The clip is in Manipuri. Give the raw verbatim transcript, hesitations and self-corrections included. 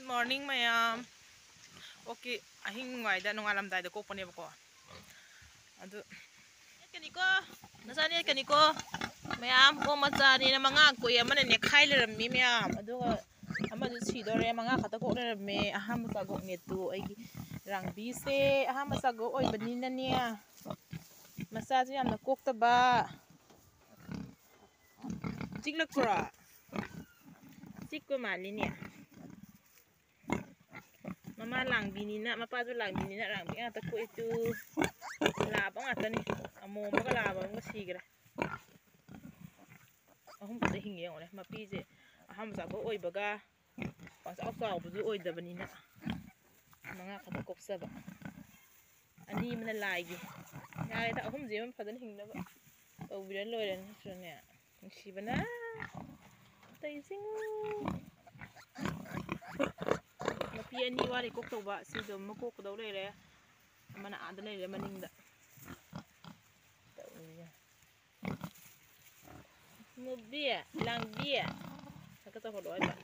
Morning ꯃꯌꯥꯝ꯫ ꯑꯣꯛꯀꯤ ꯑꯍꯤꯡ ꯋꯥꯏꯗ, ꯅꯣꯡꯉꯥꯜꯂꯝꯗꯥꯏꯗ ꯀꯣꯛꯄꯅꯦꯕꯀꯣ꯫ ꯑꯗꯨ ꯅꯦꯠꯀꯅꯤꯀꯣ, ꯅꯆꯥ ꯅꯦꯠꯀꯅꯤꯀꯣ꯫ ꯃꯌꯥꯝ ꯑꯣꯛ ꯃꯆꯥꯅꯤꯅ ꯃꯉꯥ ꯀꯣꯛꯏ, ꯑꯃꯅ ꯅꯦꯠꯈꯥꯏ ꯂꯩꯔꯝꯃꯤ ꯃꯌꯥꯝ꯫ ꯑꯗꯨꯒ ꯑꯃꯁꯨ ꯁꯤꯗꯣꯔꯦ, ꯃꯉꯥ ꯈꯛꯇ ꯀꯣꯛ ꯂꯩꯔꯝꯃꯦ꯫ ꯑꯍꯥꯟꯕ ꯆꯥꯒꯣꯛ ꯅꯦꯠꯇꯨ ꯑꯩꯒꯤ ꯔꯥꯡꯕꯤꯁꯦ ꯑꯍꯥꯟꯕ ꯆꯥꯒꯣꯛ ꯑꯣꯏꯕꯅꯤꯅꯅꯦ, ꯃꯆꯥꯁꯨ ꯌꯥꯝꯅ ꯀꯣꯛꯇꯕ꯫ ꯆꯤꯛꯂꯛꯄ꯭ꯔꯣ? ꯆꯤꯛꯄ ꯃꯥꯜꯂꯤꯅꯦ꯫ ꯃꯃꯥ ꯂꯥꯡꯕꯤꯅꯤꯅ, ꯃꯄꯥꯁꯨ ꯂꯥꯡꯕꯤꯅꯤꯅ ꯂꯥꯡꯕꯤ ꯉꯥꯛꯇ ꯀꯣꯛꯏ ꯇꯨ꯫ ꯂꯥꯕ ꯉꯥꯛꯇꯅꯤ꯫ ꯑꯃꯣꯝ ꯑꯃꯒ ꯂꯥꯕ ꯑꯃꯒ ꯁꯤꯈ꯭ꯔꯦ꯫ ꯑꯍꯨꯝ ꯈꯛꯇ ꯍꯤꯡꯉꯦ ꯌꯦꯡꯉꯨꯅꯦ꯫ ꯃꯄꯤꯁꯦ ꯑꯍꯥꯟꯕ ꯆꯥꯕ ꯑꯣꯏꯕꯒ ꯄꯪꯆꯥꯎ ꯆꯥꯎꯕꯁꯨ ꯑꯣꯏꯗꯕꯅꯤꯅ ꯃꯉꯥ ꯈꯛꯇ ꯀꯣꯛꯆꯕ꯫ ꯑꯅꯤ ꯑꯃꯅ ꯂꯥꯏꯒꯤ꯫ ꯌꯥꯔꯦꯗ, ꯑꯍꯨꯝꯁꯦ ꯑꯃ ꯐꯖꯅ ꯍꯤꯡꯅꯕ ꯇꯧꯕꯤꯔ ꯂꯣꯏꯔꯦ ꯅꯠꯇ꯭ꯔꯅꯦ? ꯅꯨꯡꯁꯤꯕꯅ ꯇꯧꯔꯤꯁꯤꯡ꯫ ꯃꯄꯤ ꯑꯅꯤ ꯋꯥꯠꯂꯤ ꯀꯣꯛꯇꯧꯕ꯫ ꯁꯤꯗꯣ ꯑꯃ ꯀꯣꯛꯀꯗꯧ ꯂꯩꯔꯦ, ꯑꯃꯅ ꯑꯥꯗ ꯂꯩꯔꯦ ꯃꯅꯤꯡꯗ꯫ ꯇꯧꯔꯤꯁꯦ꯫ ꯃꯨꯕꯤ, ꯂꯥꯡꯕꯤ, ꯈꯔ ꯇꯧꯍꯜꯂꯣ ꯍꯥꯏꯕ꯫